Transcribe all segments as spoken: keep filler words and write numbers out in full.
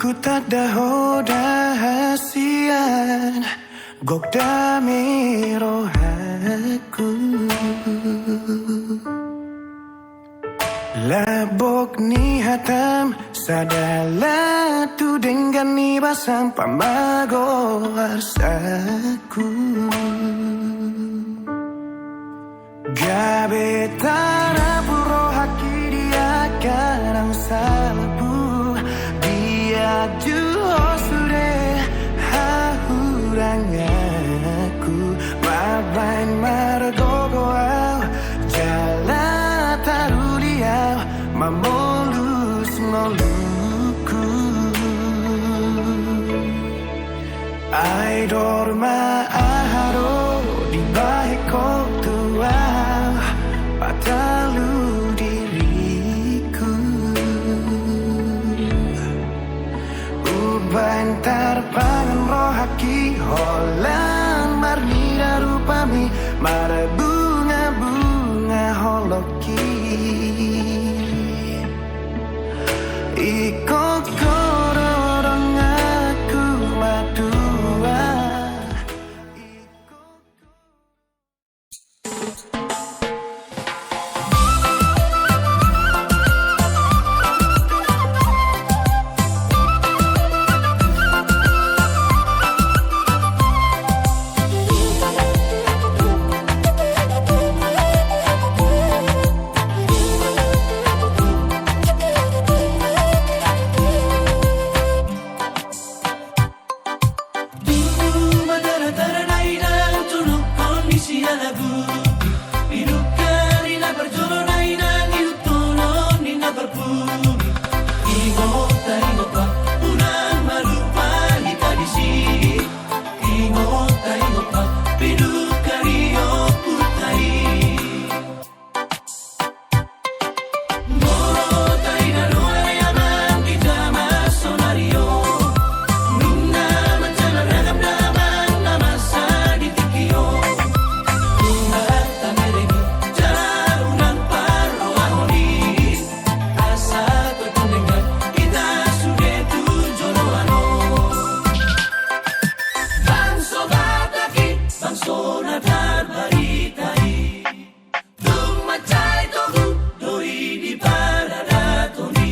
Hutanda ho da hasian, gok dame rohangku. Labok ni hatam sada laho tu denggan ni basam pamago arsaku. Gabe tarapul rohangki di angka na salpu, dia juo sude hahuranganku, mambahen margogo au jala taruli au mamolus ngolungku. Ai dor ma aha do dibahen ho tu au, patalu diriku. Umbahen tarpangan rohangki holan marnida rupami, marbungabunga holongki. Ingkon ho do donganku matua. Dulu ma tara-tara na inang, jonok ho ni sialagupi. Pidungka ni na parjolo na inang, ihuthon ni na parpudi. Ingot, ingot ma, unang ma lupa hita disi. Ingot, ingot ma, pidungka ni ompunta i. Bangso Batak i, bangso na tarbarita i. Tung mansai togu do i di paradaton i.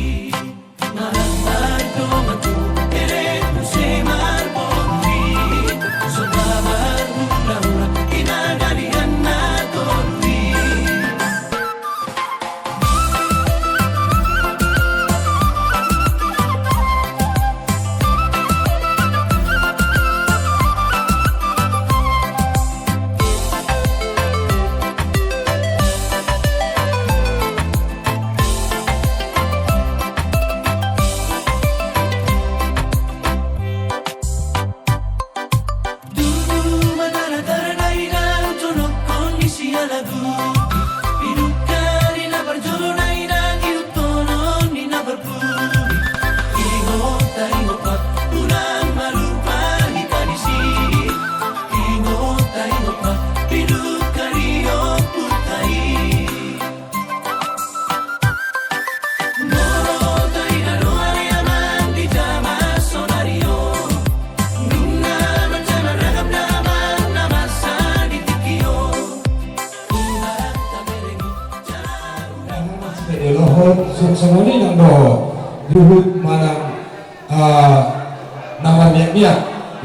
Manang mardongan tu elek muse marboru i. Songon na marhula-hula i na dalihan na tolu i. Dulu ma tara-tara na inang, jonok ho ni sialagupi. Pidungka ni na parjolo na inang, ihuthon ni na parpudi. Ingot, ingot ma, unang ma lupa hita disi. Ingot, ingot ma, pidungka ni ompunta i. Songon i nang dohot luhut manang Ah, na marmiak-miak,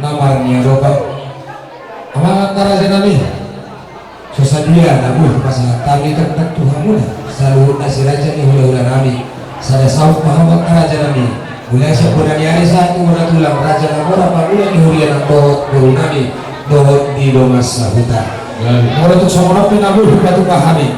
na marniadopan. Amang angka raja nami, so sadia na boi hupasahat hami tongtong tu hamuna saluhutna si raja ni hula-hula nami. Sada saut ma hamu angka raja nami, mulai sian bona ni ari sahat tu bona tulang, raja na mora pangula ni huria nang dohot boru nami dohot di dongan sahuta. Molo tung songon on pe na boi hupatupa hami,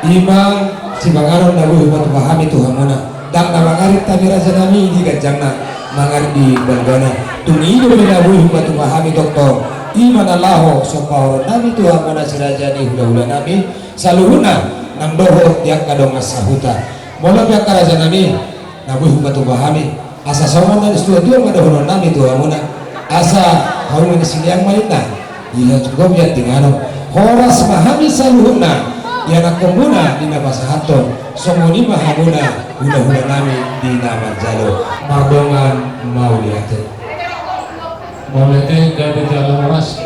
i ma sipanganon na boi hupatupa hami tu hamuna. Ndang na mangarit hami raja nami di ganjangna, mangarit di balgana. Tung i do pe na boi hupatupa hami tongtong, i ma na laho so pahoron nami tu hamuna si raja ni hula-hula nami saluhutna nang dohot di angka dongan sahuta. Molo pe angka raja nami, na boi hupatupa hami, asa songon na nitua-tua ma dohonon nami tu hamuna, asa hauma ni silean ma ninna. Ia cukup ia tingano. Horas ma hami saluhutna, ianakhonmuna di na pasahathon, songon i ma hamuna hula-hula nami di na manjalo. Mardongan ma. Mauliate, gabe jala horas.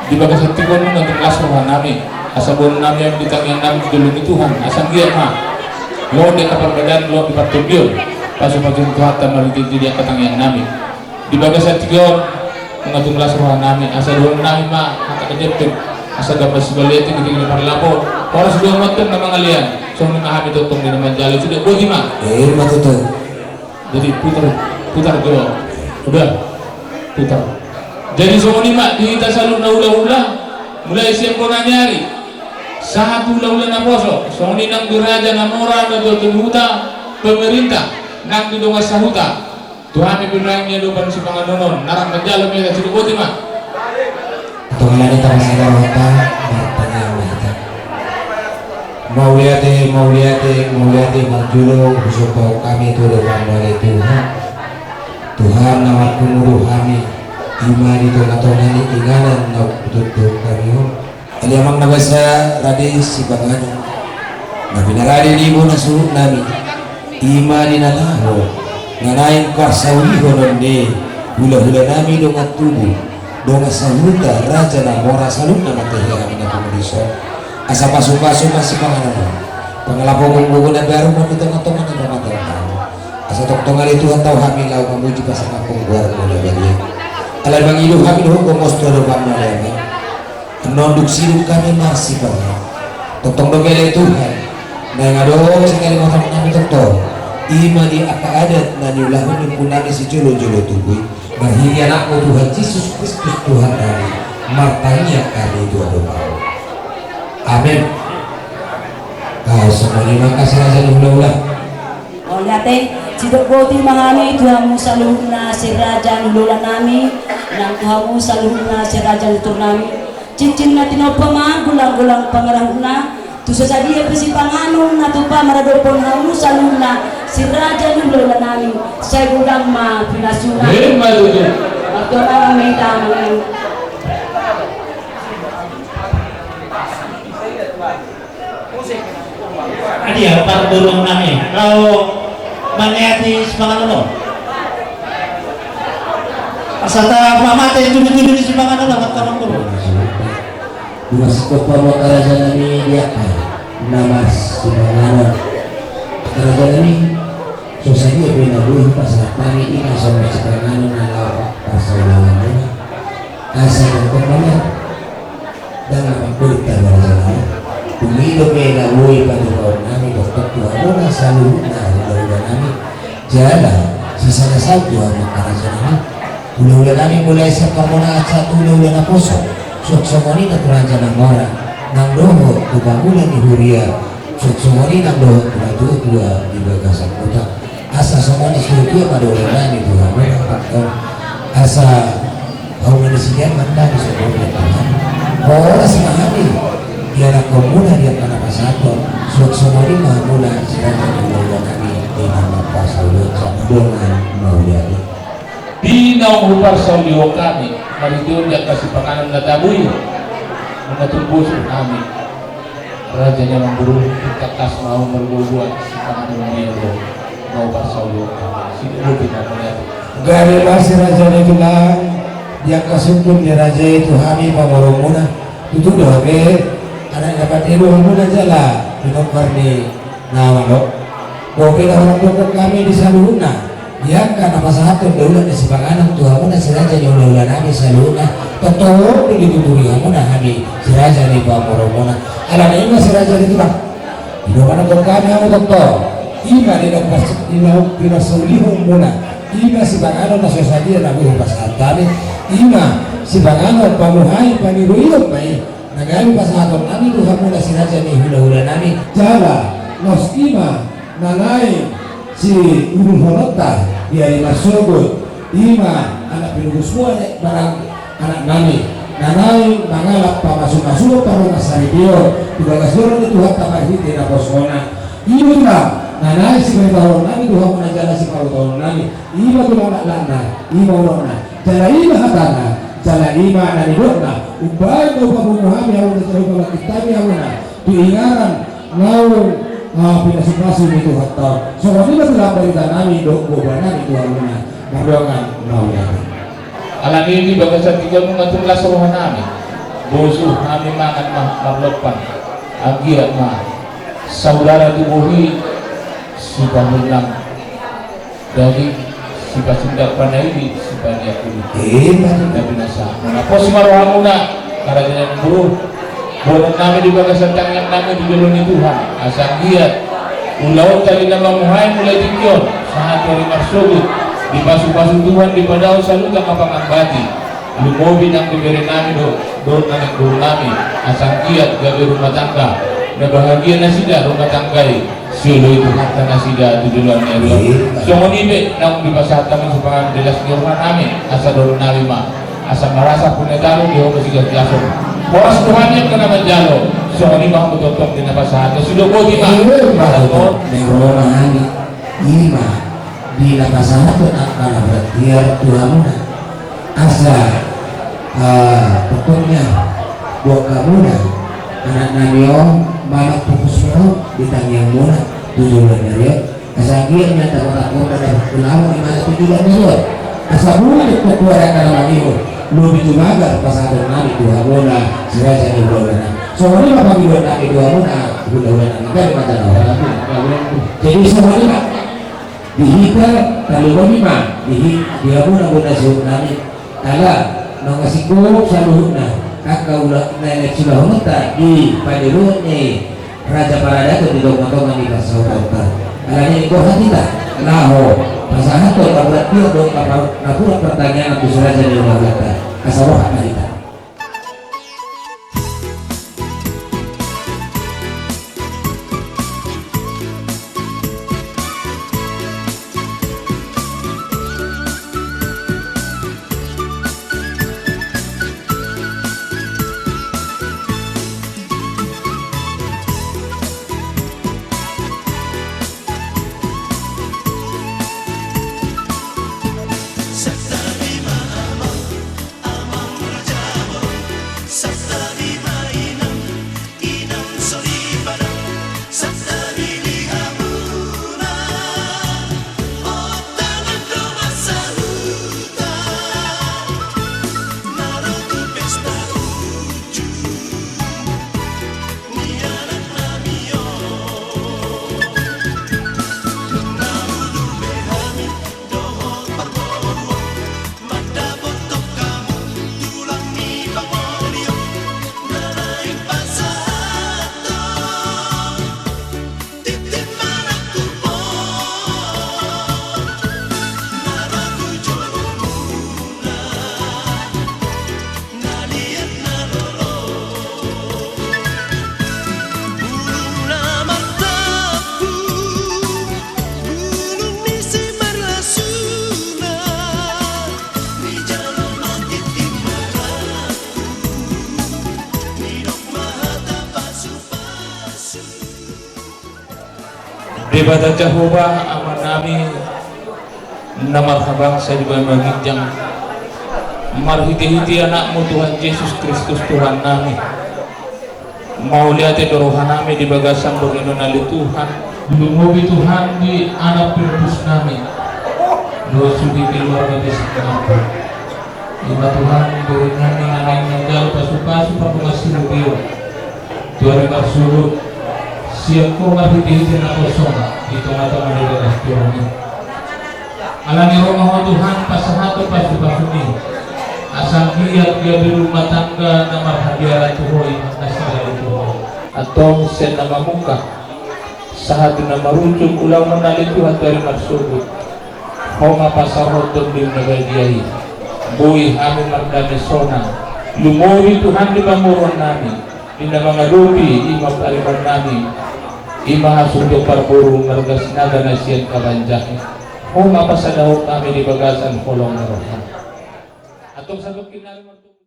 Di bagasan tingki on nunga tung las roha nami, asa boan nami on di tangiang nami di jolo ni Tuhan, asa anggiat ma loan di angka parbadaan, loan di partondion, pasu-pasu ni Tuhanta marhite-hite di angka tangiang nami. Di bagasan tingki on nunga tung las roha nami, asa dohonon nami ma angka kejepit, asa gabe sibalian di tingki ni parlapo. Horas do ma antong na mangalean, songon i ma hami tongtong di na manjalo, sude boti ma. Ima tutu. Jadi putar, putar dua. Udah. Putar. Jadi songon i ma di hita saluhutna hula-hula, mulai sian bona ni ari sahat tu hula-hula naposo, songon i nang di raja na mora na dohot huta, pemerintah nang di dongan sahuta. Tu hami pe nuaeng ni adopan sipanganon on, na rap manjalo ma hita, sude boti ma. Tongtong ma hita pasada rohanta, martangiang ma hita. Mauliate, mauliate, mauliate, marjolo husomba hami tu adopanMu ale Tuhan. Tuhan na marpungu do hami, ima di tonga-tonga ni inganan na umtutu hami on. Ale Amang na basa, rade sipanganon na pinarade ni bona suhut nami, ima di na laho na naeng parsaulihonon ni hula-hula nami dongan tubu, dongan sahuta, raja na mora, saluhutna ma tahe hami na pungu dison. Asa pasu-pasu ma sipanganon on, pangalapo gogo na baru ma di tonga-tonga ni pamatean nami. Asa tongtong ale Tuhanta hami laho mamuji pasangaphon goarMu na badia. Alai mangido hami dohot gomos tu adopanMu ale Amang. Annon dung sidung hami marsipanganon, tongtong dope ale Tuhan, naeng adong sahali ma tangiang nami tongtong, ima di angka adat na niulahon ni ompu nami sijolo-jolo tubu i, marhite AnakMu Tuhan Jesus Kristus Tuhan nami, martangiang hami tu adopanMu. Amen. Songon i ma angka si raja ni hula-hula. Mauliate, sidok boti ma hami tu hamu saluhutna si raja ni hula-hula nami, nang tu hamu saluhutna si raja ni toru nami. Cincin na tinompa ma golang-golang pangarahutna, tu so sadia pe sipanganon na tupa maradophon hamu saluhutna si raja ni hula-hula nami, sai godang ma pinasuna. Ima tutu. Martua ma hita mangan. Adia, parboruon nami, laho mangeati sipanganon on. Asa tapamate tudu-tudu ni sipanganon on, angka parboruon. Masihol ma angka raja nami di angka na marsipanganon. Angka raja nami, so sadia pe na boi hupasahat hami, ima songon sipanganon na laho parsaulianmuna. Asa tongtong ma ndang na manggoda raja nami. Dung i dope na boi patupaon nami tongtong tu hamuna saluhutna hula-hula nami. Jala sisada saut tu hamu angka raja nami, hula-hula nami mulai sian parmonaan sahat tu hula-hula naposo, suang songon i nang tu raja na mora, nang dohot tu pangula ni huria, suang songon i nang dohot tu natua-tua di bagasan huta. Asa songon i sude ma dohonon nami tu hamuna tongtong. Asa hauma ni sidea ma hami songon i, Tuhan. Horas ma hami dianakhonmuna di angka na pasahathon, suang songon i ma hamuna si raja ni hula-hula nami di na marpasaulon, songon i ma hami. Di naung huparsaulihon hami, marhite on di angka sipanganon na tabo i, nunga tumbosu hami. Raja ni amangboru, tangkas ma hamu marboa-boa sipanganon on, di na huparsaulihon hami. Sidung boti ma hami. Gabe ma si raja ni tulang, di angka sungkun ni raja i tu hami pamoruonmuna. Tutu do hape, anak na pande do hamuna jala pinompar ni na malo. Bope na hurang dokkon hami di saluhutna, di angka na pasahathon daulat ni sipanganon tu hamuna si raja ni hula-hula nami saluhutna, tongtong do dituturi hamuna hami si raja ni pamoruonmuna. Alana i ma si raja ni tulang, didok ma dokkon hami hamu tongtong, ima di na pas-, di na pinasaulihonmuna, ima sipanganon na so sadia na boi hupasahat hami, ima sipanganon pamuhai paniruion ma i. Na gabe pasahaton nami tu hamuna si raja ni hula-hula nami. Jala laos ima na naeng siuduhononta di ari marsogot, ima anak pinogosmuna barang anak nami, na naeng mangalap pamasu-masuon parrohahon saripeon tu bagas joro ni Tuhanta marhite naposona. Ima tulang, na naeng siparitahonon nami tu hamuna jala siparutahonon nami. Ima tulang, anak-anakna, ima unokna, jala ima hatana, jala ima na nidokna. Umbahen na hupapungu hami hamuna jala hupabangkit hami hamuna tu inganan naung, ah, pinasu-pasu ni Tuhanta on. Songon i ma tulang barita nami dohot gogo nami tu hamuna. Pardongan ma hujalo. Alani i di bagasan tingki on nunga tung las rohanami. Bosu hami mangan ma marlompan. Anggiat ma saudara tu bohi, sipahunnang daging, sipasindak panaili, sipaniak uli. Ima tutu. Tapi nasa muna pos ma rohamuna. Karajaan boru, boanonnami di bagasan tangiangnami tu jolo ni Tuhan, asa anggiat ulaonta di na mamuhai mulai tingki on sahat tu ari marsogot, dipasupasu Tuhan, dipadao saluhut angka pangambati. Lumobi nang diberenami do, dohot na naeng borunami, asa anggiat gabe rumah tangga na bahagia nasida rumah tangga i. Sioloi Tuhanta nasida tu joloan ni ari on. Songon i pe naung dipasahat hami supangan di las ni rohanami, asa dohononnami ma, asa marasa punna taru di homa sigajason. Horas do hami angka na manjalo. Songon i ma hamu tongtong di na pasahat. Sude boti ma. Ima di na pasahat angka na bertiar tu hamuna. Asa, eh, pokokna buat hamuna, anaknami on, manang pupusmuna on, di tangiangmuna tu joloan ni ari on. Asa anggiat ma tangkona dapot ulaon i, manang tu joloan ni ari on. Asa mungkin ketua raka na mangihut, lobi tu bagas pasahatonnami tu hamuna, si raja ni hulahulana. Songon i ma pangidoannami tu hamuna, hulahulana. Jadi songon i ma. Di hita, talumobi ma di hi-, di hamuna bona suhutnami. Ala nunga singkop saluhutna angka ulaon na naeng siulahononta di pangidoan ni raja paradaton di tongatonga ni parsahutaonta. Alani i ingkon hita laho pasahathon parbuat dohot na par-, na pura partangiangan tu si raja ni hulahulanta. Asa roha ma hita. Debata Jahowa, Amanami na marhabangsa di banua ginjang, marhitehite Anakmu Tuhan Jesus Kristus Tuhannami, mauliate do rohanami di bagasan borngin on, ale Tuhan. Lumobi Tuhan di anak perpusnami, dohot sude keluarga besangnami. Ima Tuhan, borunami na naeng manjalo pasupasu pardongan sirobeon tu ari marsogot, sian Ho marhitehite naposona di tongatonga ni bagas jolom i. Alani ro ma Ho Tuhan pasahathon pasupasum i, asa anggiat gabe rumah tangga na marhabiaran tu Ho i nasida tu Ho. Antong sian na mamungka sahat tu na marujung ulaonmuna, ale Tuhan, tu ari marsogot, Ho ma pasahathon lim na badia i. Boi hami mardame sonang, lumobi Tuhan di pamoruonnami, di na mangadopi ima paribanami, ima hasuhuton parboru marga Sinaga na sian Kabanjahe. Ho ma pasadahon hami di bagasan holong ni roham. Antong sadokkin nari martonggo.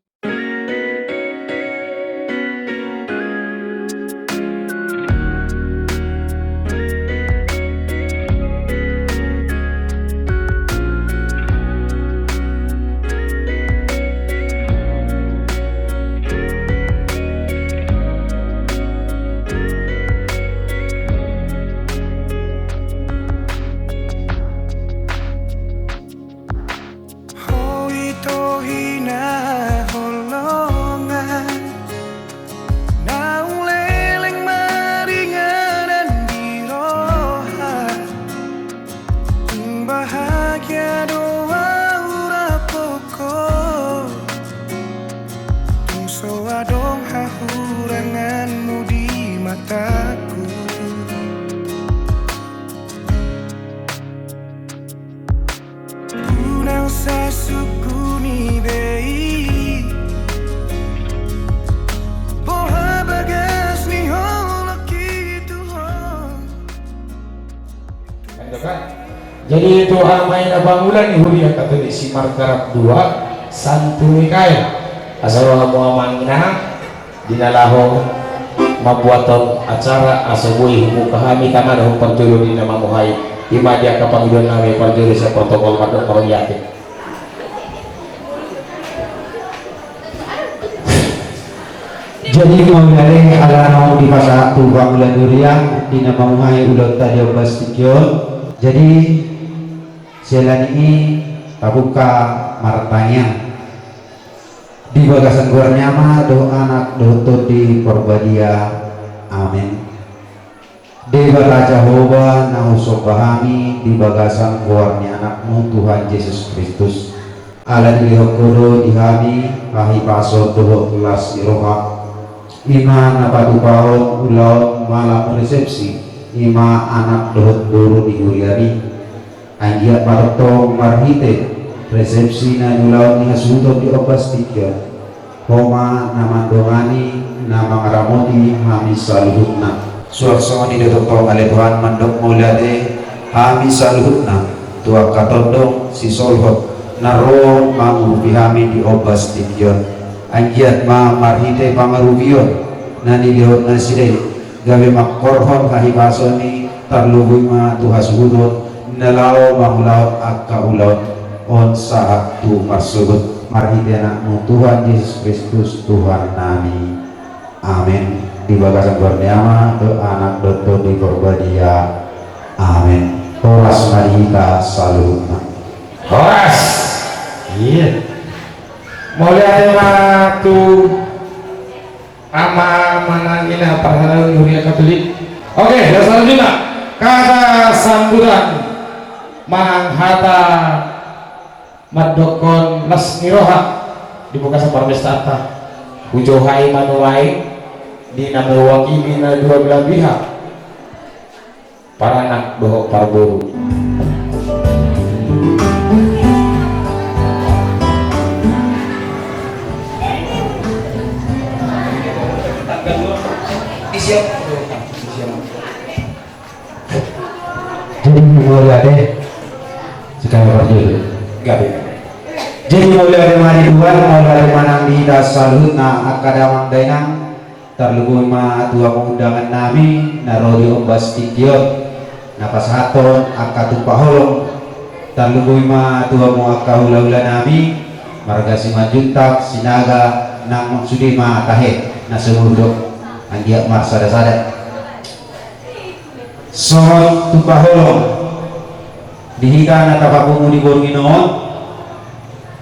Bahagia do ahu rap ho, tung so adong hahuranganmu di mataku. Unang sasungkun i be i, boha bagas ni holong i tu ho. Jadi tu hami na pangula ni huria Katolik Simarkarap dua, Santu Mikael. Asa ro hamu amang inang, di na laho mambuathon acara asa boi hubuka hami tangan dohot parjolo di na mamuhai. I ma di angka pangidoan nami parjolo sian protokol mandok mauliate. Jadi mauliate ala naung dipasahat tu pangula ni huria di na mamuhai ulaonta di ombas tingki on. Jadi siala ni i tabuka martangiang. Di bagasan goar ni Ama dohot Anak dohot Tondi Parbadia. Amen. Debata Jahowa na husomba hami di bagasan goar ni Anakmu Tuhan Jesus Kristus. Ala dilehon Ho do di hami hahipason dohot las ni roha, i ma na patupahon ulaon malam resepsi, i ma anak dohot boru ni huriami. Anggiat ma tongtong marhite resepsi na niulaon ni hasuhuton di ombas tingki on, Ho ma na mandongani, na mangaramoti hami saluhutna. Suang songon i do tongtong ale Tuhan mandok mauliate hami saluhutna tu angka tondong sisolhot na ro mangurupi hami di ombas tingki on. Anggiat ma marhite pangarupion na nilehon nasida i gabe mangkorhon hahipason i, tarlumobi ma tu hasuhuton na laho mangulahon angka ulaon on sahat tu marsogot. Marhite Anakmu Tuhan Jesus Kristus Tuhan nami. Amen. Di bagasan goar ni Ama dohot Anak dohot Tondi Parbadia. Amen. Horas ma di hita saluhutna. Horas. Iya. Mauliate ma tu Ama manang ina parhalado ni huria Katolik. Oke, dan selanjutnya kata sambutan manang hata mandokkon las ni roha di bagasan parpestanta. Hujohai ma nuaeng di na mewakili na dua belah pihak. Paranak dohot parboru. Jadi mauliate. Sekarang parjolo. Gabe. Jadi mauliate ma di Tuhan, mauliate ma nang di hita saluhutna angka damang dainang. Tarlumobi ma tu hamu undangan nami na ro di ombas tingki on na pasahathon angka tumpang holong. Tarlumobi ma tu hamu angka hulahula nami marga Simanjuntak, Sinaga, nang sude ma tahe na seumur do. Anggiat marsadasada. Songon tumpang holong di hita na tapapungu di borngin on,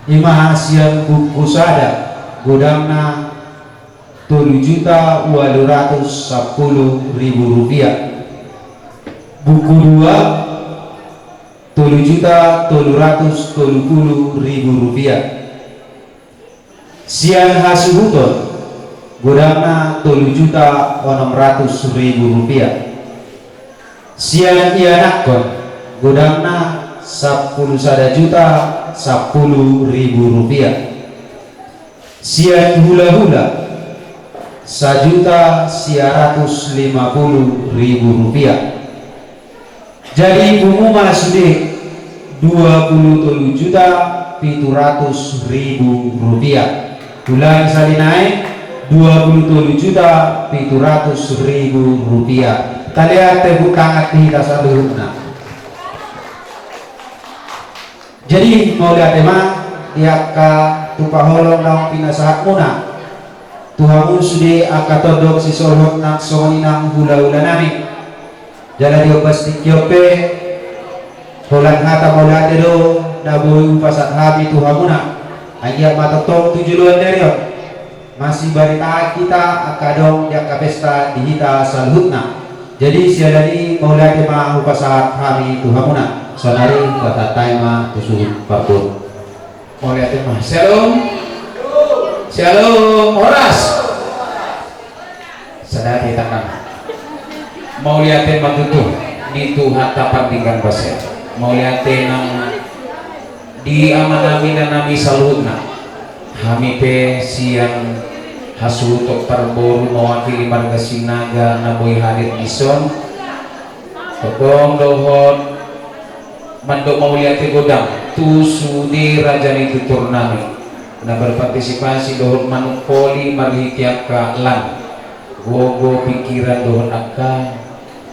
i ma sian buku sada, godangna tolu juta ualu ratus sampulu ribu rupiah. Buku dua, tolu juta tolu ratus tolu pulu ribu rupiah. Sian hasuhuton, godangna tolu juta onom ratus ribu rupiah. Sian ianakhon, godangna sampulu sada juta sampulu ribu rupiah. Sian hulahula, sajuta sia ratus lima pulu ribu rupiah. Jadi pungu ma sude dua pulu tolu juta pitu ratus ribu rupiah. Ulangi sahali nai, dua pulu tolu juta pitu ratus ribu rupiah. Talean tepuk tangan di hita saluhutna. Jadi mauliate ma di angka tumpang holong naung pinasahatmuna tu hamu sude angka tondong sisolhot nang songon i nang hulahula nami. Jala di ombas tingki on pe holan hata mauliate do na boi hupasahat hami tu hamuna. Anggiat ma tongtong tu joloan ni ari on masibarita hita angka adong di angka pesta di hita saluhutna. Jadi siala ni i mauliate ma hupasahat hami tu hamuna. Saonari huhatahon ma tu suhut parbot. Mauliate ma. Syalom. Syalom. Horas. Sada hita tangan. Mauliate ma tutu di Tuhanta pardenggan basa. Mauliate nang di amanami, inanami saluhutna. Hami pe sian hasuhuton parboru mewakili marga Sinaga na boi hadir dison. Tongtong dohot mandok mauliate godang tu sude raja ni tuturnami na berpartisipasi dohot manungkoli marhite angka lan, gogo, pingkiran dohot angka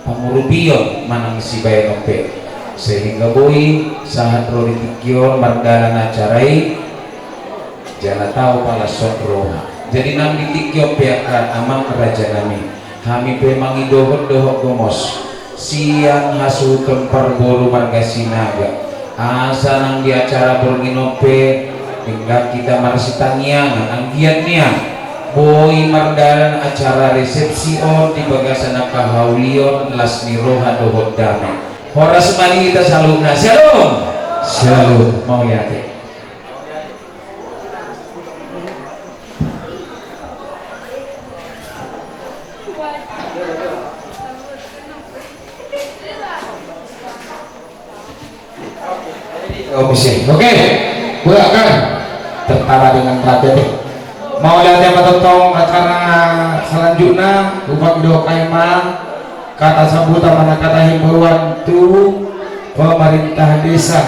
pangurupion manang sibahenon pe, sehingga boi sahat ro di tingki on mardalan acara i. Jala tau palashon roha. Jadi nang di tingki on pe angka amang rajanami, hami pe mangidohon dohot gomos sian hasuhuton parboru marga Sinaga, asa nang di acara borngin on pe denggan hita marsitangiangan anggiat nian boi mardalan acara resepsi on di bagasan angka haulion las ni roha dohot dame. Horas ma di hita saluhutna. Syalom. Syalom. Mauliate. Oke, oke. Buatkan. Tertawa dengan raja deh. Mauliate ma tongtong, acara selanjutna hupangido hami ma kata sambutan manang kata himbauan tu pemerintah desa.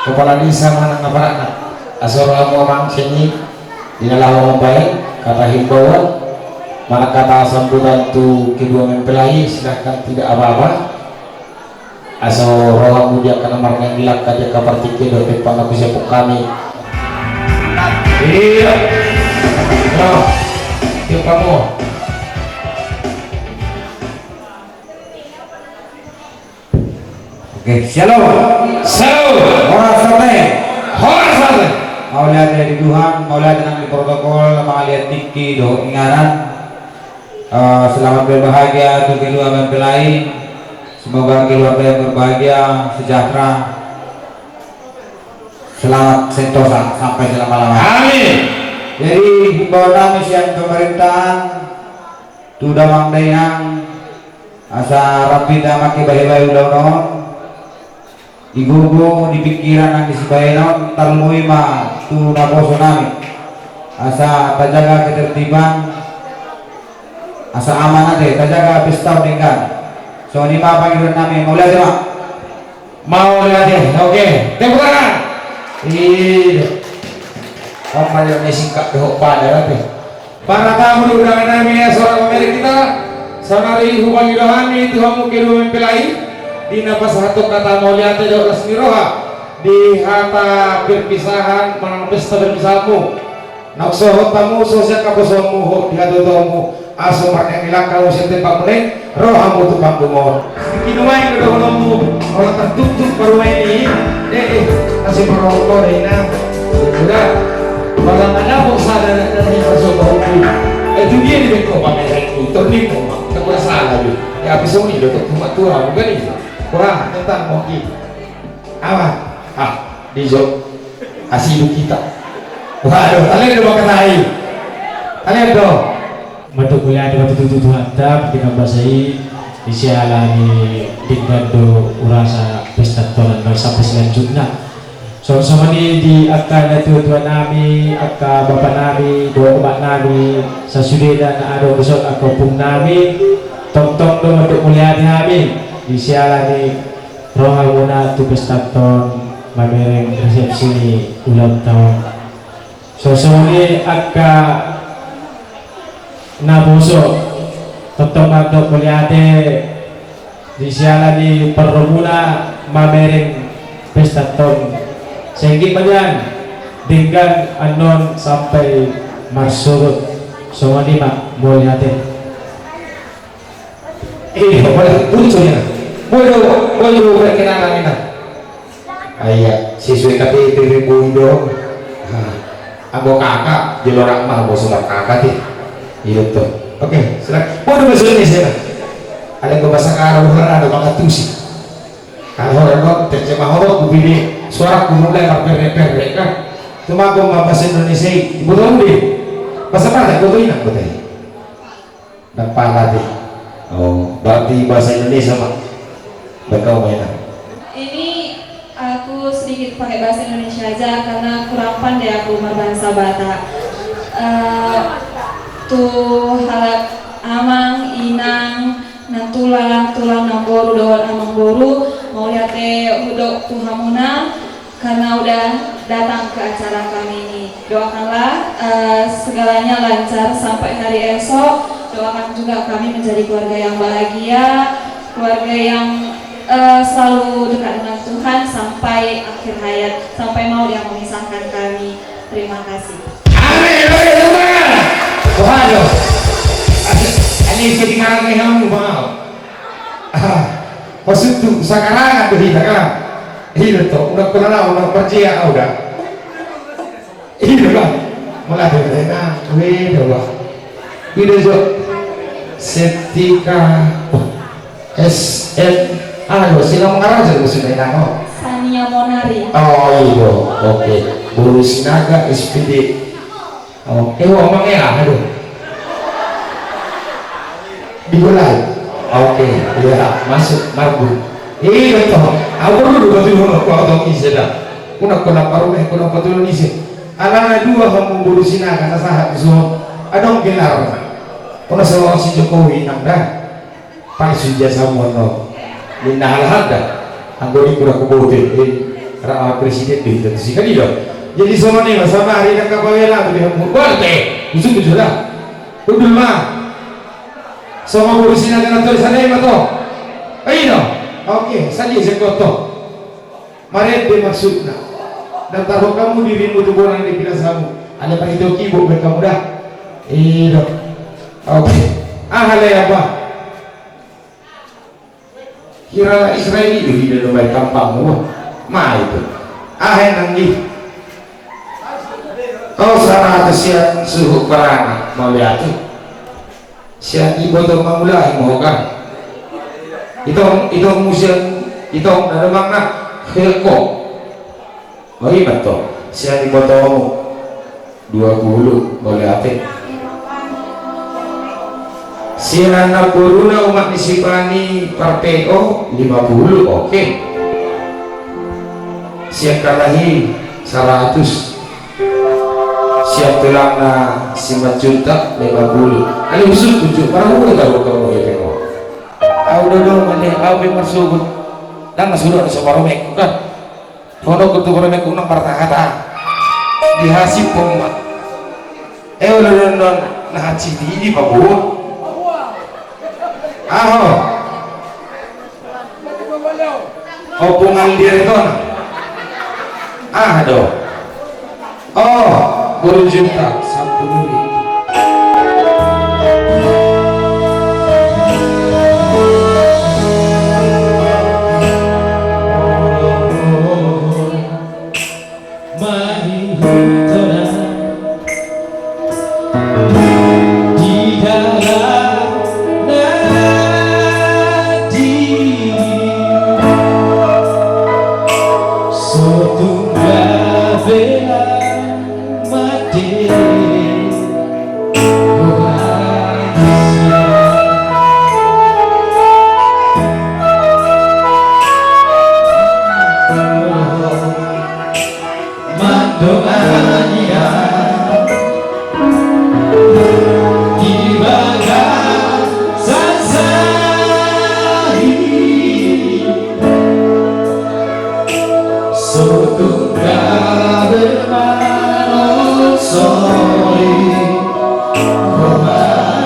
Kepala desa manang aparatna. Asa ro hamu amang sian i, di na laho mambahen kata himbauan manang kata sambutan tu kedua mempelai, silahkan, tidak apa-apa. Asa ro hamu di angka na marnang di langka di angka partingkian dohot panggabean siapon hami. Iya. Nah, tiup hamu. Oke, syalom. Syalom. Horas ate. Horas ate. Mauliate di Tuhan, mauliate nang di protokol, mangaliat tingki dohot inganan. Eh, selamat berbahagia tu kedua mempelai. Semoga keluarga yang berbahagia, sejahtera, selamat sentosa sampai selama-lamanya. Amin. Jadi, himbauan nami sian pemerintahan, tu damang dainang, asa rap hita mangkebahibahi ulaon on, di gogo, di pingkiran nang di sibahenon, tarlumobi ma tu naposo nami. Asa tajaga ketertiban, asa aman ate, tajaga pesta on denggan. Songon i ma pangidoan nami, mauliate ma. Mauliate, oke. Tepuk tangan. Iya. Apa yang singkat dohot padat ate. Para tamu di undangan nami, asa ro mamereng hita. Saonari hupangido hami tu hamu kedua mempelai, di na pasahathon kata mauliate dohot las ni roha di hata perpisahan manang pesta perpisahanmu. Naung sohot hamu, so sian haposoonmu, hot di hatuatuaonmu, asa marnang ni langka hamu sian tempat muna i, ro hamu tu panggung on. Di nuaeng do dohononmu, olo tartuktuk parumaen i, eh, eh, asa parrohahon do inang. Sudah. Pala manang sada na, na, na, na, so, so, so. Eh, tu dia di bengko pamereng tu, tornimo ma, tak kurang salah dia. Ya, habis ini do, tu, tu, tu, bukan itu. Kurang, tentang moki. Aman. Ah, di jo. Asiduk hita. Waduh, talen do mangkatai. Talen do. Mandok mauliate ma tutu tu Tuhanta, pardenggan basa i, di siala ni denggan do hurasa pesta on na sampe selanjutna. Songon i di angka natuatua nami, angka bapa nami, dohot omak nami, sasudena na adong dison angka ompung nami, tongtong do mandok mauliate hami, di siala ni ro hamuna tu pesta on mamereng resepsi ni ulaonta on. Songon i angka naposo, tongtong mandok mauliate di siala ni parromuna mamereng pesta on. Senggi ma nian denggan annon sampai marsurut. Songon i ma, mauliate. Iya, boleh. Lucu ya. Bodo, bodo berkenalan ini. Ah, iya, sesuai K T P bodo. Anggo kakak, jolo orang mah, bos orang kakak ti. Iya tuh. Oke, silakan. Bodo bahasa Indonesia. Ada bahasa Arab, ada bahasa Tusi. Aha, ora do terjemah ho do, kupilih suaraku mulai marperre-perre kan. Tumangkon ma bahasa Indonesia i, iboto mu do i. Bahasa Batak, iboto inang, iboto i. Ndang pala do i. Oh, berarti bahasa Indonesia ma. Baik, kau mainan. Ini aku sedikit pakai bahasa Indonesia aja karena kurang pandai aku marbahasa Batak. Eh, tu halak amang, inang, nantulang, tulang, namboru dohot amangboru, mauliate hudok tu hamuna karena udah datang ke acara kami ini. Doakanlah, eh, segalanya lancar sampai hari esok. Doakan juga kami menjadi keluarga yang bahagia, keluarga yang, eh, selalu dekat dengan Tuhan sampai akhir hayat, sampai maut yang memisahkan kami. Terima kasih. Amin, amin, amin. Waduh. Ani, ani, jadi ngarang ni hamu, Bang. Ah, maksudku, sakarangan do hita kan? Hita do, unang kona na, unang percaya, ah, udah. Hita kan? Mulai dari na, weh, dah, wah. Hita jo. Setika S M. Ah, lo, sila mengarang jadi musim ini, oh. Sania Monari. Oh, iya, oke. Boru Sinaga, S P D. Oh, eh, wah, amang, eh, ah, aduh. Digolai. Oke, iya, masuk, marbun. Iya, toh. Aku dulu batu hono, aku tahu isi dah. Kuna, kuna parume, kuna patulun isi. Alana dua hamu boru Sinaga, na sahat di sohot. Adong gelar. Kuna seorang si Jokowi, nang dah. Palsu jasamu annon. Ninna halak da. Anggo di kura kubote, eh, ra-, presiden do hita tusi kan i do. Jadi songon i ma, saonari ndang kapabela tu di hamu. Bolte, usung tu sudah. Udul ma. Songon boru Sinaga na tulis, sada i ma to. Ai do. Oke, sadia sekot to. Marende maksudna. Daftarhon hamu dirimu tu bona ni pinasamu. Alai marhite kibok baen hamu da. I do. Oke. Aha le apa? Hira Israel i do hida do baen tampangmu. Ma itu. Aha nang i. Kau sarata sian suhut barana mauliate. Sian iboto mangulahi ma ho kan. Itong, itong mu sian, itong na damang na. Heko. Oh, i ma to. Sian ibotomu dua pulu, mauliate. Sian namboruna umak ni si Pani Parpeo lima pulu, oke. Sian kalahi saratus. Sian tulangna si Manjuntak lima pulu. Alai husungkun jo, parhua do taruhon hamu hepeng on. Au do do, mane, au pe marsogot. Ndang na suda do so parumaenku kan. Dohononku tu parumaenku nang martaha-taha. Dihasiphon ma. Eh, olo do annon na hansit i dipaboa. Aho. Ompung Aldi Aritonang. Aha do? Oh, boru Juntak, sampulu ribu. Maihuta di dalam nadi, so tung bela mate. Mandongani au di bagasan sahi, so tung gabe manosori rohana.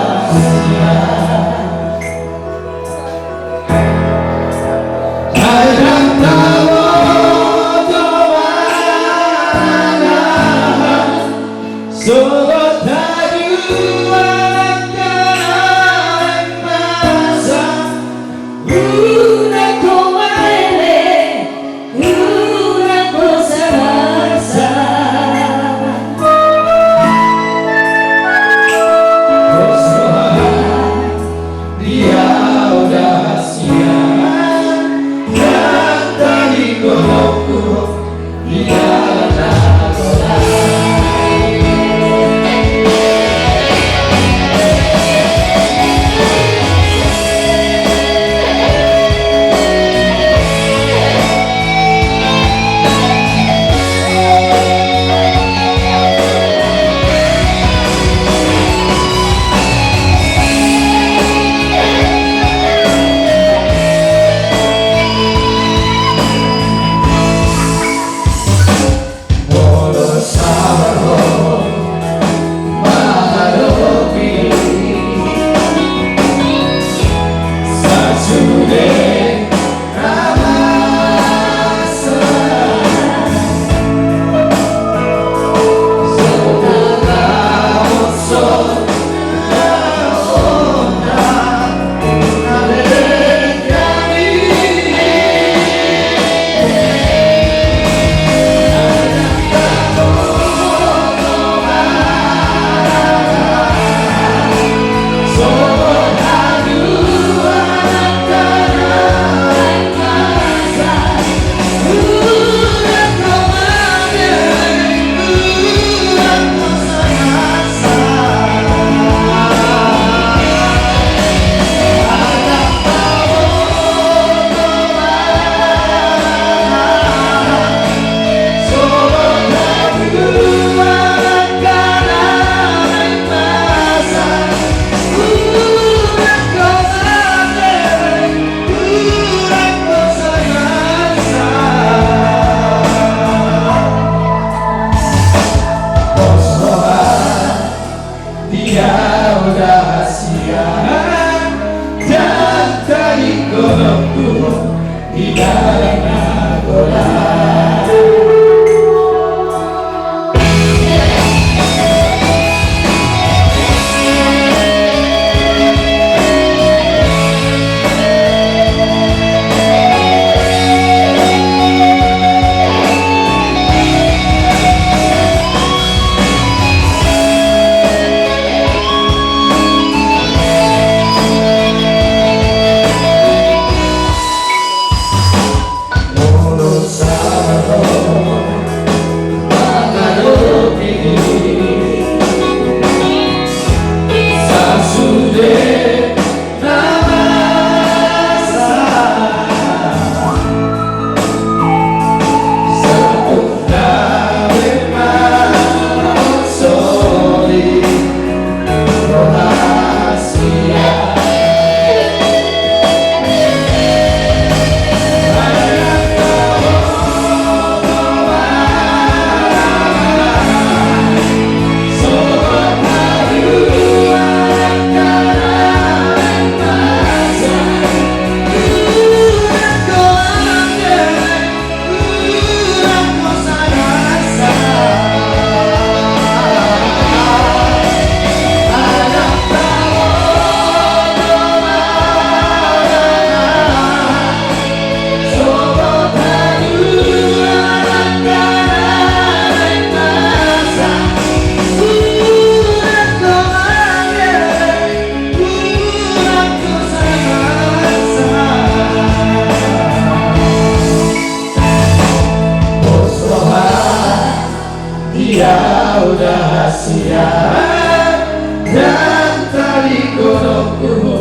Au da hasian, dan tali kodokku,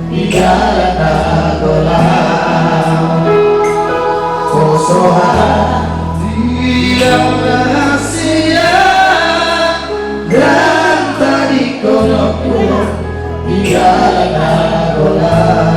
di jalan na golang. Poso hati au da hasian, dan tali kodokku, di jalan na golang.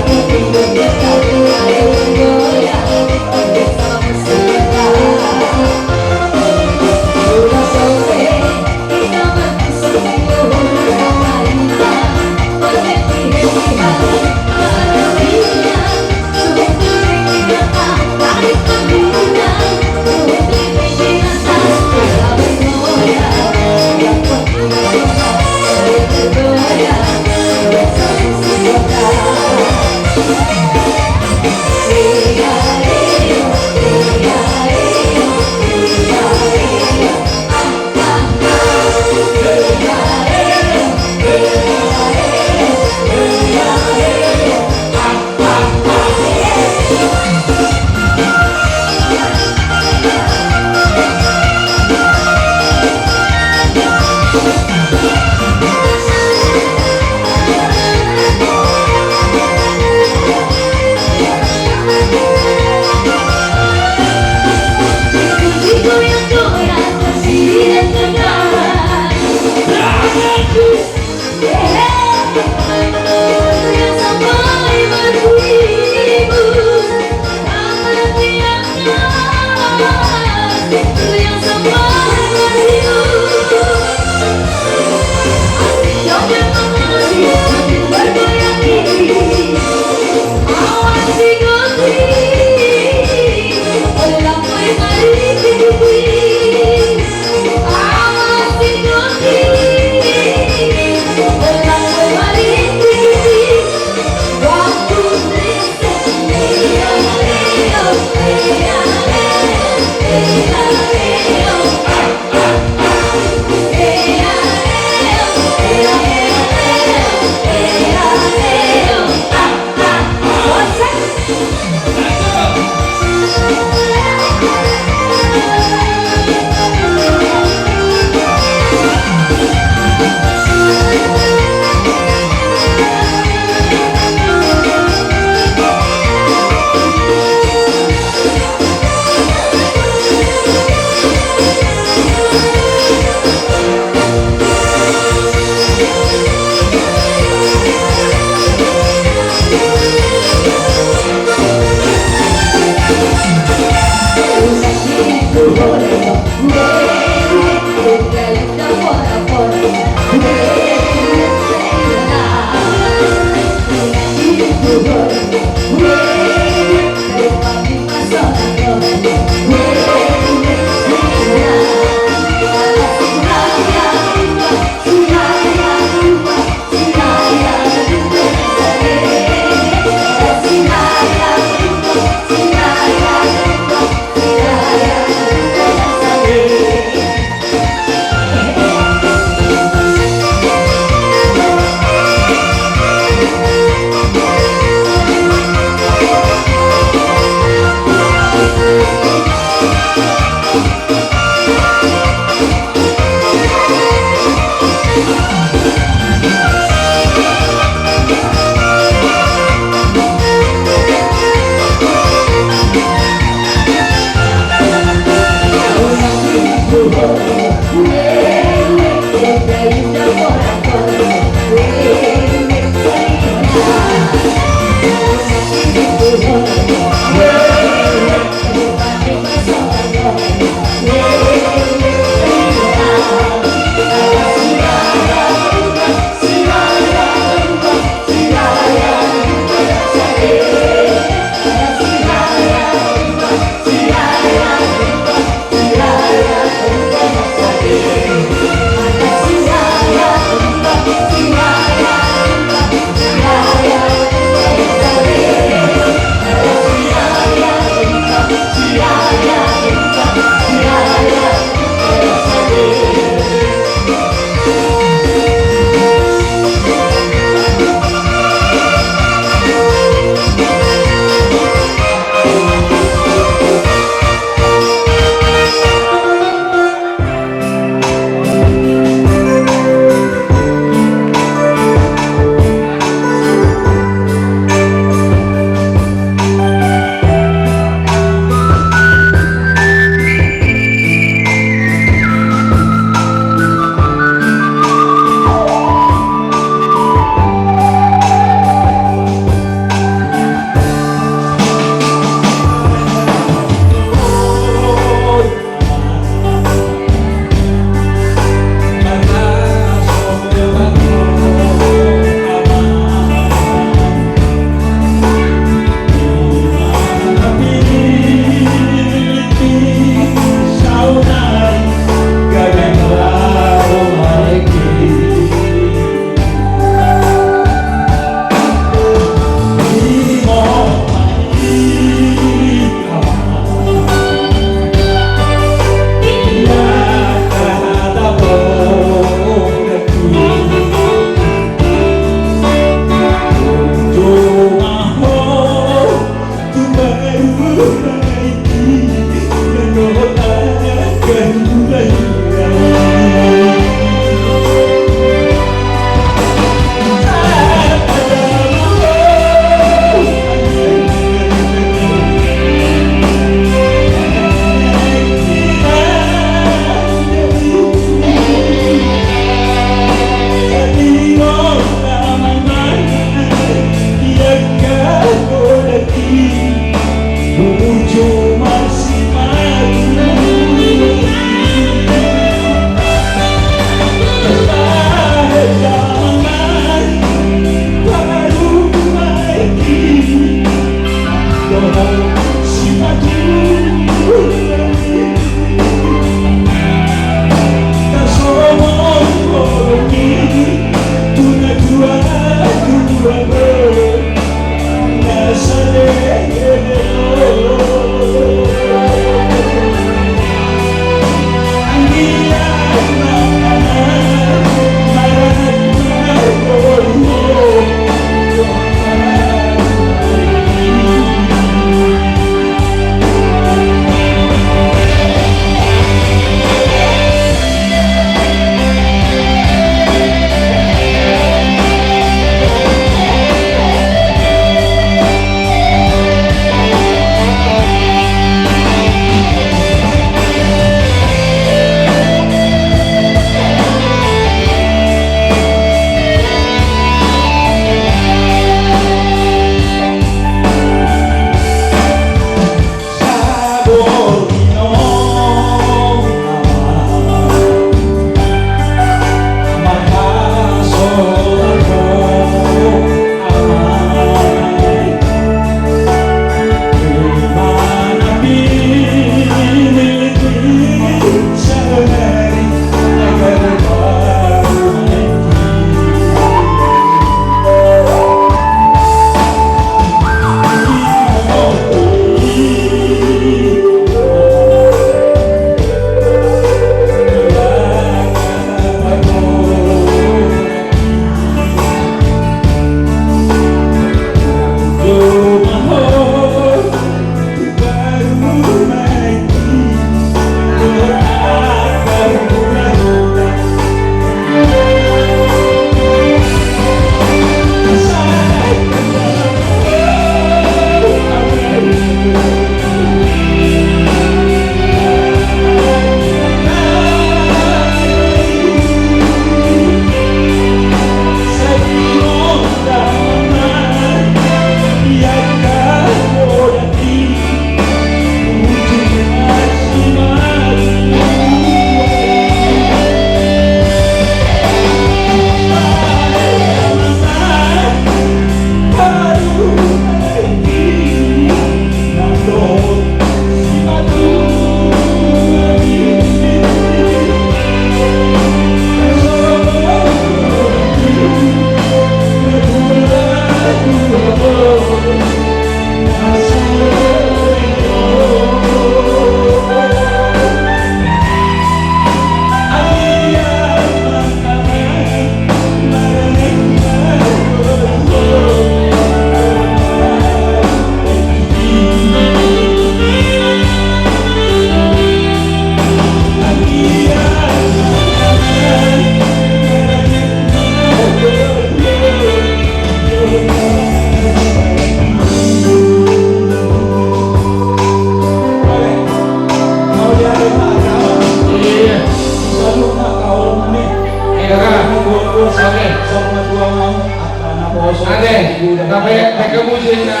Ate, tape, tape, musikna.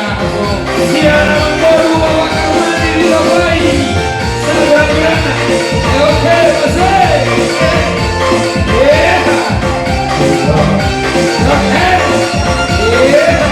Sian Amangboru Bapak Karmani di Bapak. Sabar, sabar. Oke, masih. Iya. Oke. Iya.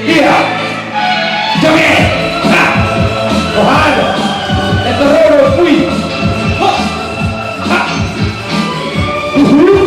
Ia. Joget. Ha. Wah. Eta roro pui. Ha. Ha. Uhu.